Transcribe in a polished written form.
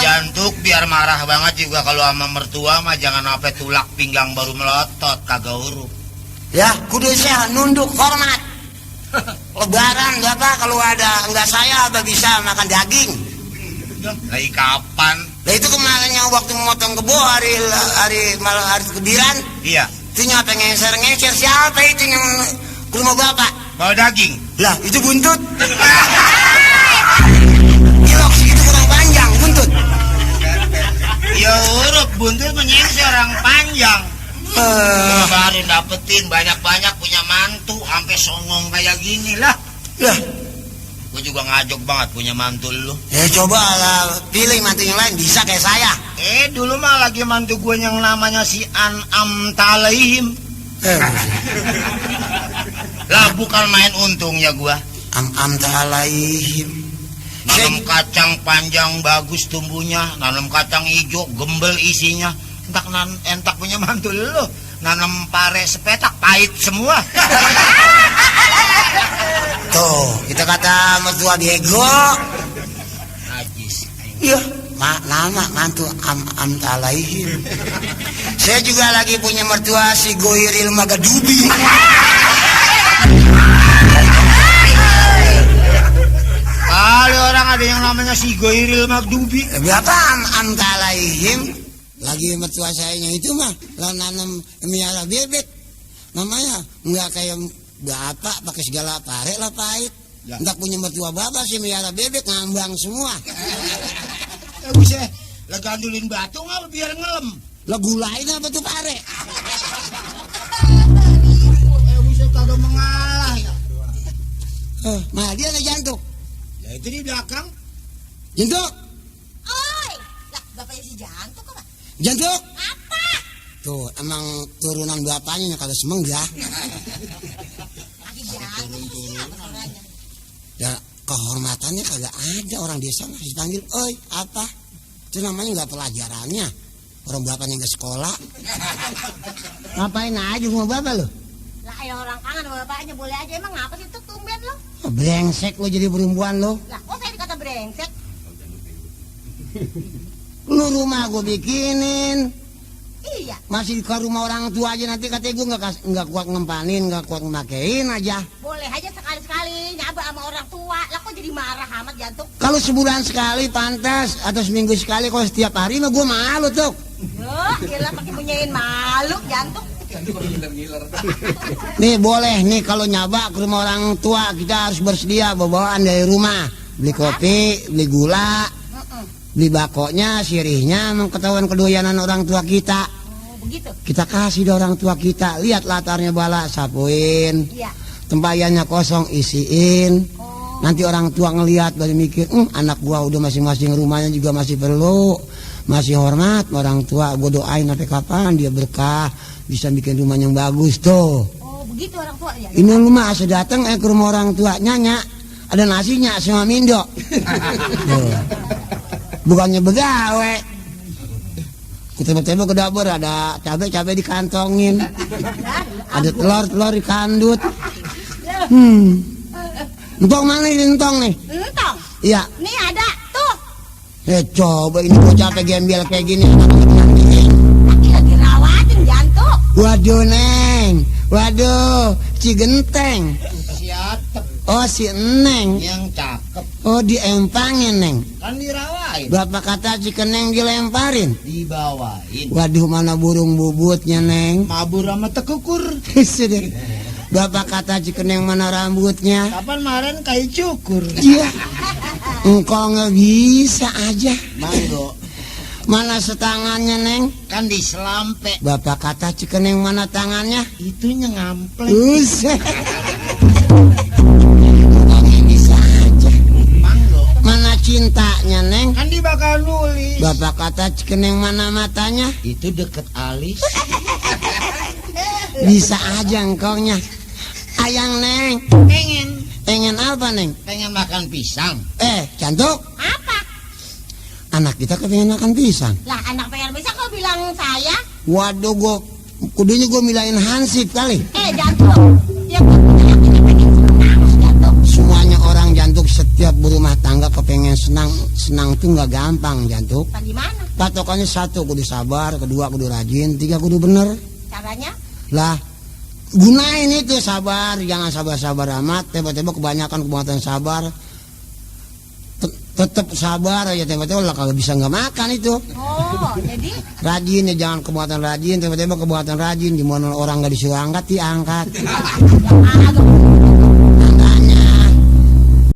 Jantuk biar marah banget juga kalau sama mertua mah jangan sampai tulak pinggang baru melotot kagak uruk. Ya, kudu saya nunduk hormat. Lebaran Bapak kalau ada enggak saya Abah bisa makan daging. Lagi kapan? Lah itu kemarin yang waktu memotong kebo hari Kebiran. Iya. Itu nyapa ngeser siapa itu yang ke rumah Bapak? Bawa daging. Lah, itu buntut. Ilok segitu kurang panjang, buntut. Ya urut, buntut menyengsi orang panjang. Baru dapetin banyak-banyak punya mantu sampai songong kayak gini lah. Lah, gue juga ngajok banget punya mantu lu. Ya coba lah pilih mantu yang lain bisa kayak saya. Dulu mah lagi mantu gue yang namanya si An'am Talaihim. Lah bukan main untungnya gue. Am Talaihim. Nanam kacang panjang bagus tumbuhnya, nanam kacang hijau gembel isinya. Entak punya mantu lu. Nanam pare sepetak pahit semua. Tuh, kita kata mertua bego. Najis. Iya, nama mantu Am Talaihim. Saya juga lagi punya mertua si Goiril Magadubi. Kali orang ada yang namanya si Goiril Magadubi. Berapa Am Talaihim? Lagi mertua sayanya itu mah lah nanam miara bebek. Namanya enggak kayak bapak pakai segala pare lah pahit. Ya. Enggak punya mertua bapak sih miara bebek ngambang semua. Bisa lah gandulin batu nggak biar ngelem. Lah gulain apa tuh pare? Bisa kagak mengalah ya. Nah dia ada jantuk. Ya itu di belakang. Jantuk. Oi, lah bapaknya si jantuk apa? Jantuk. Apa? Tuh emang turunan bapaknya kagak semeng ya. Lagi jantuk. Ya kehormatannya kagak ada, orang desa masih panggil, oi apa? Itu namanya nggak pelajarannya. Orang bapaknya nggak sekolah. Ngapain aja sama bapak lo? Lah ya orang kangen sama bapaknya boleh aja, emang ngapa sih tuh tumben lo? Brengsek lo jadi perempuan lo. Lah kok saya dikata brengsek? Lu rumah gue bikinin. Iya. Masih ke rumah orang tua aja nanti katanya gue nggak kuat ngempanin, nggak kuat ngemakein aja. Boleh aja sekali-sekali nyaba sama orang tua. Lah kok jadi marah amat jantung? Kalau sebulan sekali pantas atau seminggu sekali, kalau setiap hari mah gue malu tuh. Loh, gila pakai munyain malu jantung. Nih boleh nih kalau nyaba ke rumah orang tua kita harus bersedia bawaan dari rumah. Beli kopi, beli gula, beli bakonya, sirihnya, mengetahuan kedoyanan orang tua kita. Oh, begitu. Kita kasih ke orang tua kita, lihat latarnya bala, sapuin. Iya. Tempayannya kosong, isiin. Oh. Nanti orang tua ngelihat baru mikir, anak gua udah masing-masing rumahnya juga masih perlu, masih hormat orang tua. Gua doain sampai kapan dia berkah, bisa bikin rumah yang bagus tuh. Oh, begitu orang tua ya. Ini lu mah asal datang ke rumah orang tua nyanya, ada nasinya sama Mindo. Bukannya begawe. Tiba-tiba ke dapur ada cabai dikantongin. Ada telur dikandut. Entong mana ini entong nih? Entong? Iya. Nih ada, tuh. Coba ini gue capek gembel kayak gini. Lagi rawatin jantung. Waduh Neng. Waduh, si Genteng. Siapa? Oh si Neng. Yang cakep. Oh diempangin Neng. Kan dirawain. Berapa kata si Neng dilemparin? Dibawain. Waduh mana burung bubutnya Neng. Mabur sama tekukur. Bapak kata Cikeneng mana rambutnya? Kapan kemarin kayak cukur. Iya. Engkau nggak bisa aja. Manggo. Mana setangannya Neng? Kan diselampe. Bapak kata Cikeneng mana tangannya? Itunya ngamplek. Buset. Engkau nggak bisa aja. Manggo. Mana cintanya Neng? Kan dia bakal nulis. Bapak kata Cikeneng mana matanya? Itu deket alis. Bisa aja engkaunya. Ayang Neng. Pengen apa Neng? Pengen makan pisang. Cantuk. Apa? Anak kita kepengen makan pisang. Lah anak pengen bisa kau bilang saya? Waduh kudunya gue milain hansip kali. Jantung. Ya kau punya pengen senang jantung. Semuanya orang jantung setiap berumah tangga kepengen senang senang tuh nggak gampang jantung. Bagaimana? Patokannya satu kudu sabar, kedua kudu rajin, tiga kudu bener. Caranya? Lah gunain itu sabar, jangan sabar-sabar amat. Tiba-tiba kebanyakan kebanyakan sabar, tetap sabar aja, tiba-tiba lah kalau bisa nggak makan itu. Oh, jadi Rajin ya, jangan kebuatan rajin, tiba-tiba kebuatan rajin, gimana orang nggak disuruh angkat diangkat. yang agak